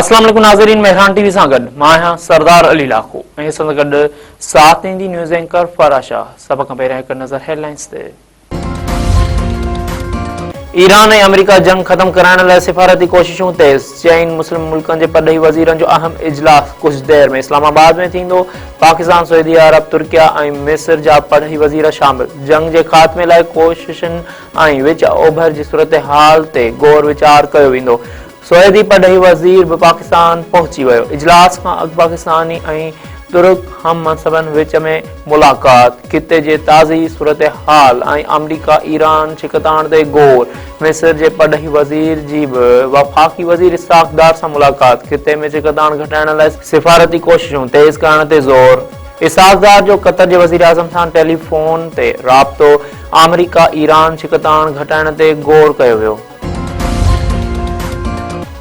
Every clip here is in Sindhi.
اسلام عليڪم ناظرين مهراڻ ٽي وي سان گڏ مان آهيان سردار علي لاکو ۽ سان گڏ ساٿ ڏيندي نيوز اينڪر فرح شاهه. سڀ کان پهريان هڪ نظر هيڊ لائنز تي. ايران ۽ آمريڪا جنگ ختم ڪرائڻ لاء سفارتي ڪوششون تيز، چئن مسلم ملڪن جي پرڏيهي وزيرن جو اهم اجلاس ڪجهه دير ۾ اسلام آباد ۾ ٿيندو، پاڪستان، سعودي عرب، ترڪيه ۽ مصر جا پرڏيهي وزير شامل، جنگ جي خاتمي لاء ڪوششن ۽ وچ اوڀر جي صورتحال تي غور ويچار ڪيو ويندو، سعودي پرڏيهي وزير به پاڪستان پهچي ويو، اجلاس کان اڳ پاڪستاني ۽ ترڪ هم منصبن وچ ۾ ملاقات، خطي جي تازي صورتحال ۽ آمريڪا ايران ڇڪتاڻ تي غور، مصر جي پرڏيهي وزير جي به وفاقي وزير اسحاق ڊار سان ملاقات، خطي ۾ ڇڪتاڻ گهٽائڻ لاء سفارتي ڪوششون تيز ڪرڻ تي زور، اسحاق ڊار جو قطر جي وزيراعظم سان ٽيلي فون تي رابطو، آمريڪا ايران ڇڪتاڻ گهٽائڻ تي غور ڪيو ويو.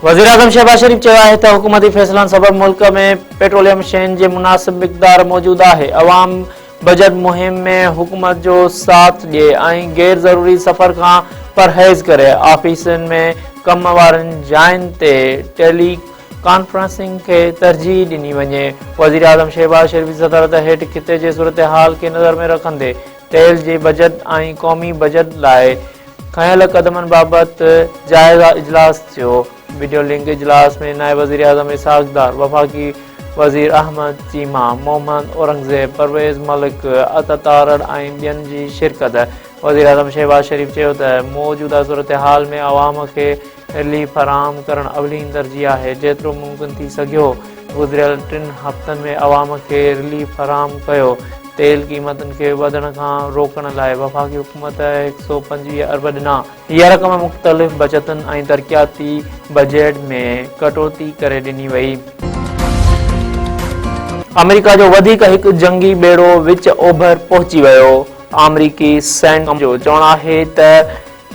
وزيراعظم شهباز شريف چيو آهي ته حڪومتي فيصلن سبب ملڪ ۾ پيٽروليم شين جي مناسب مقدار موجود آهي، عوام بجيٽ مهم ۾ حڪومت جو ساٿ ڏئي ۽ غير ضروري سفر کان پرهيز ڪري، آفيسن ۾ ڪم وارين جاين تي ٽيلي ڪانفرنسنگ کي ترجيح ڏني وڃي. وزيراعظم شهباز شريف جي صدارت هيٺ خطي جي صورتحال کي نظر ۾ رکندي تيل جي بجيٽ ۽ قومي بجيٽ لاء کنيل قدمن بابت جائزه اجلاس ٿيو. وڊيو لنڪ اجلاس ۾ نائب وزيراعظم اسحاق ڊار، وفاقي وزير احمد چيما، محمد اورنگزيب، پرويز ملڪ، عطا تارڙ ۽ ٻين جي شرڪت. وزيراعظم شهباز شريف چيو ته موجوده صورتحال ۾ عوام کي رليف فراهم ڪرڻ اولين ترجيح آهي، جيترو ممڪن ٿي سگهيو گذريل ٽن هفتن ۾ عوام کي رليف فراهم ڪيو، تيل قيمتن کي وڌڻ کان روڪڻ لاء وفاقي حڪومت 125 ارب ڏنا. اها رقم مختلف بچتن ۽ ترقياتي بجيٽ ۾ ڪٽوتي ڪري ڏني وئي. آمريڪا جو وڌيڪ هڪ جنگي ٻيڙو وچ اوڀر پهچي ويو. آمريڪي سينٽ ڪام جو چوڻ آهي ته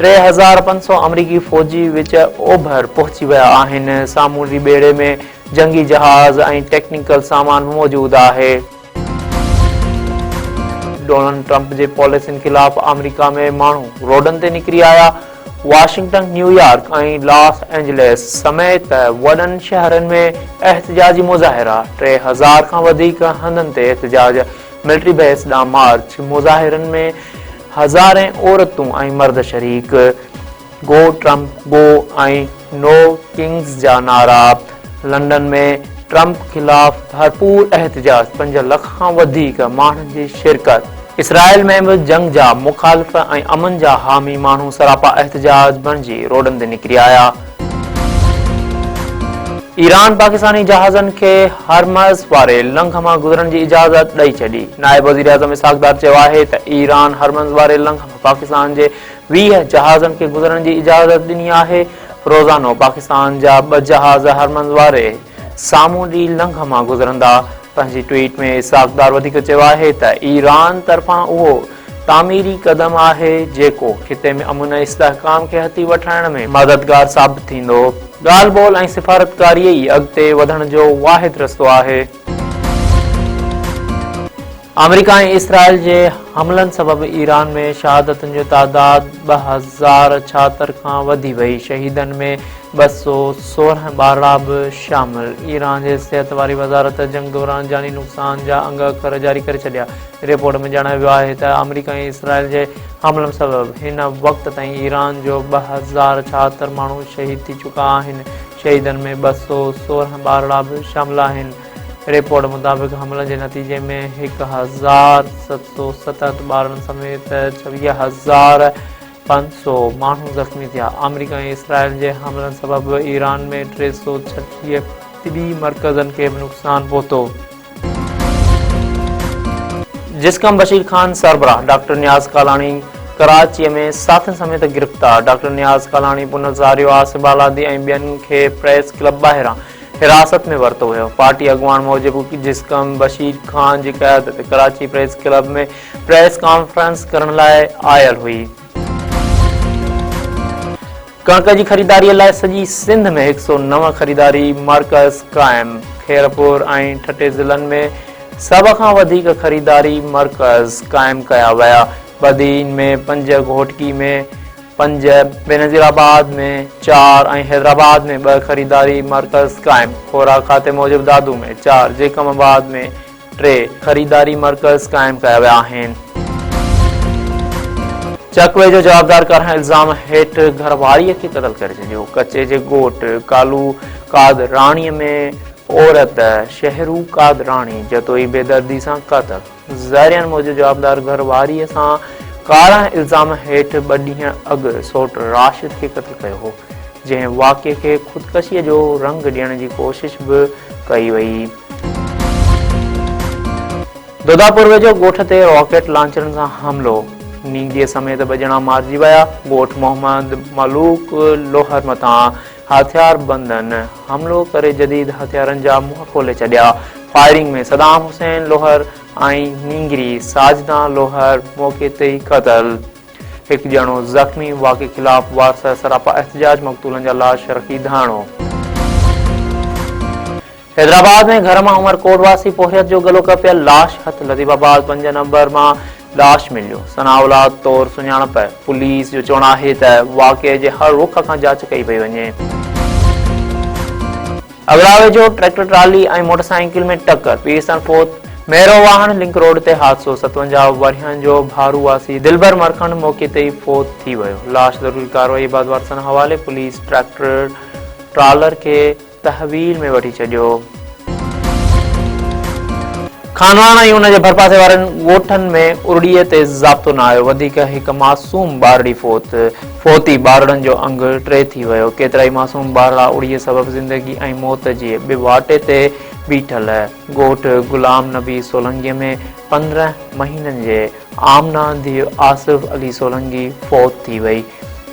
3500 آمريڪي فوجي وچ اوڀر پهچي ويا آهن. سامونڊي ٻيڙي ۾ جنگي جهاز ۽ ٽيڪنيڪل سامان به موجود آهي. ڊونلڊ ٽرمپ جي پاليسين خلاف آمريڪا ۾ ماڻهو روڊن تي نڪري آيا، واشنگٽن، نيويارڪ ۽ لاس اينجلس سميت وڏن شهرن ۾ احتجاجي مظاهرا، 3000 کان وڌيڪ هنڌن تي احتجاج، ملٽري بيس ڏانهن مارچ، مظاهرن ۾ هزارين عورتون ۽ مرد شريڪ. گو ٽرمپ گو ۽ نو ڪنگز جا نعرا، لنڊن ۾ ٽرمپ خلاف ڀرپور احتجاج، 5 لک کان وڌيڪ ماڻهن جي شرڪت. اسرائيل ۾ به جنگ جا مخالف ۽ امن جا حامي ماڻهو سراپا احتجاج بڻجي روڊن تي نڪري آيا. ايران پاڪستاني جهازن کي هرمز واري لنگهه مان گذرڻ جي اجازت ڏئي ڇڏي. نائب وزيراعظم اسحاق ڊار چيو آهي ته ايران هرمز واري لنگهه مان پاڪستان جي 20 جهازن کي گذرڻ جي اجازت ڏني آهي، روزانو پاڪستان جا ٻه جهاز هرمز واري سامونڊي لنگهه مان گذرندا. پنهنجي ٽوئيٽ ۾ اسحاق ڊار وڌيڪ چيو آهي ته ايران طرفان اهو تعميري قدم آهي جيڪو خطي ۾ امن ۽ استحڪام کي هٿي وٺرائڻ ۾ مددگار ثابت ٿيندو، ڳالهه ٻولهه ۽ سفارتڪاري ئي اڳتي وڌڻ جو واحد رستو آهي. آمريڪا ۽ اسرائيل جي حملن سبب ايران ۾ شهادتن جو تعداد 2076 کان وڌي وئي، شهيدن ۾ 216 ٻارڙا به شامل. ايران جي صحت واري وزارت جنگ دوران جاني نقصان جا انگ اکر جاري ڪري ڇڏيا. رپورٽ ۾ ڄاڻايو ويو آهي ته آمريڪا ۽ اسرائيل جي حملن سبب هن وقت تائين ايران جو 2076 ماڻهو شهيد ٿي چڪا آهن، شهيدن ۾ 216 ٻارڙا به شامل آهن. رپورٽ مطابق حملن جي نتيجي ۾ 1777 ٻارڙن سميت 26500 ماڻهو زخمي ٿيا. آمريڪا ۽ اسرائيل جي حملن سبب ايران ۾ 336 طبي مرڪزن کي به نقصان پهتو. جسقم بشير خان سربراهه ڊاڪٽر نياز ڪالاڻي ڪراچيء ۾ ساٿين سميت گرفتار، ڊاڪٽر نياز ڪالاڻي، پنهل ساريو، آصف بالادي ۽ ٻين کي پريس ڪلب ٻاهران حراست ۾ ورتو ويو. پارٽي اڳواڻ موجب جسقم بشير خان جي قيادت Karachi press club ۾ press conference ڪرڻ لاء آيل هئي. ڪڻڪ جي خريداري لاء سڄي سنڌ ۾ 109 خريداري مرڪز قائم، خيرپور ۽ ٺٽي ضلعن ۾ سڀ کان وڌيڪ خريداري مرڪز قائم ڪيا ويا، بدين ۾ 5، گهوٽڪي ۾ پنج، بينظيرآباد ۾ چار ۽ حيدرآباد ۾ ٻه خريداري مرڪز قائم، خوراڪ کاتي موجب دادو ۾ چار، جيڪب آباد ۾ ٽي خريداري مرڪز قائم ڪيا ويا آهن. چڪ ويجهو جوابدار ڪارنهن الزام هيٺ گهرواريء کي قتل ڪري ڇڏيو، ڪچي جي ڳوٺ ڪالو قادراڻي ۾ عورت شهرو قادراڻي جتوئي بيدردي سان قتل. ذريعن موجب جوابدار گهر واريء سان ڪارنهن الزام هيٺ ٻه ڏينهن اڳ سئوٽ راشد کي قتل ڪيو هو، جنهن واقعي کي خودڪشيء جو رنگ ڏيڻ جي ڪوشش به ڪئي وئي. دوداپور ويجهو ڳوٺ تي راڪيٽ لانچرن سان حملو، نينگريء سميت ٻه ڄڻا مارجي ويا، ڳوٺ محمد ملوڪ لوهر مٿان هٿياربندن حملو ڪري جديد هٿيارن جا منهن کولي ڇڏيا، فائرنگ ۾ صدام حسين لوهر ۽ نينگري ساجده لوهر موقعي تي ئي قتل، هڪ ڄڻو زخمي، واقعي خلاف وارث سراپا احتجاج، مقتولن جا لاش رکي ڌرڻو. حيدرآباد ۾ گهر مان عمرڪوٽ واسي پورهيت جو ڳلو ڪپيل لاش هٿ، لطيف آباد پنج نمبر مان لاش مليو، ثناء الله طور سڃاڻپ، پوليس جو چوڻ آهي ته واقعي جي هر رخ کان جاچ ڪئي پئي وڃي. اڳڙا ويجهو ٽريڪٽر ٽرالي ۽ موٽرسائيڪل ۾ ٽڪر، پيرسن فوت، ميرو واهڻ لنڪ روڊ تي حادثو، 57 ورهين جو ڀارو واسي دلبر مرکنڊ موقعي تي ئي فوت ٿي ويو، لاش ضروري ڪارروائي بعد وارثن حوالي، پوليس ٽريڪٽر ٽرالر کي تحويل ۾ وٺي ڇڏيو. خانواهڻ ۽ ان جي ڀرپاسي وارن ڳوٺن ۾ ارڙيء تي ضابطو نه آيو، وڌيڪ هڪ معصوم ٻارڙي فوت، فوتي ٻارڙن جو انگ ٽي ٿي ويو، ڪيترائي معصوم ٻارڙا اڙيء سبب زندگي ۽ موت جي ٻه واٽي تي بيٺل، ڳوٺ غلام نبي سولنگي ۾ 15 مهينن جي آمنه ڌيء آصف علي سولنگي فوت ٿي وئي.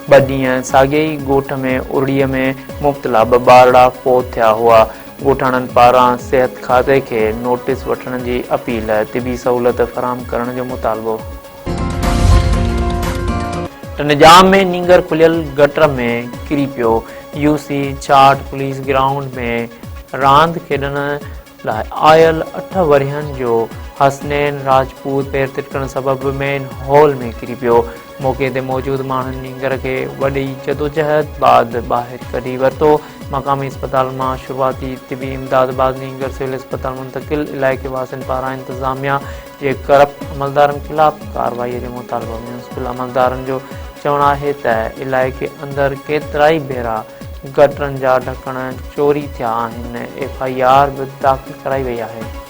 ٻه ڏينهن ساڳئي ئي ڳوٺ ۾ ارڙيء ۾ مبتلا ٻه ٻارڙا فوت ٿيا هئا. ڳوٺاڻن پاران صحت کاتي کي نوٽيس وٺڻ جي اپيل، طبي سهولت فراهم ڪرڻ جو مطالبو. ٽنڊوڄام ۾ نينگر کليل گٽر ۾ ڪري پيو، يو سي ڇاهٺ پوليس گرائونڊ ۾ راند کيڏڻ لاء آيل اٺ ورهين جو حسنين راجپوت پير ترڪڻ سبب مين هول ۾ ڪري پيو، موقعي تي موجود ماڻهن نينگر کي وڏي جدوجهد بعد ٻاهر ڪڍي ورتو، مقامي اسپتال مان شروعاتي طبي امداد بعد نينگر سول اسپتال منتقل، علائقي واسين پاران انتظاميا جي ڪرپٽ عملدارن خلاف ڪارروائي جو مطالبو، ميونسپل عملدارن جو چوڻ آهي ته علائقي اندر ڪيترائي ڀيرا گٽرن جا ڍڪڻ چوري ٿيا آهن، ايف I R به داخل ڪرائي وئي آهي.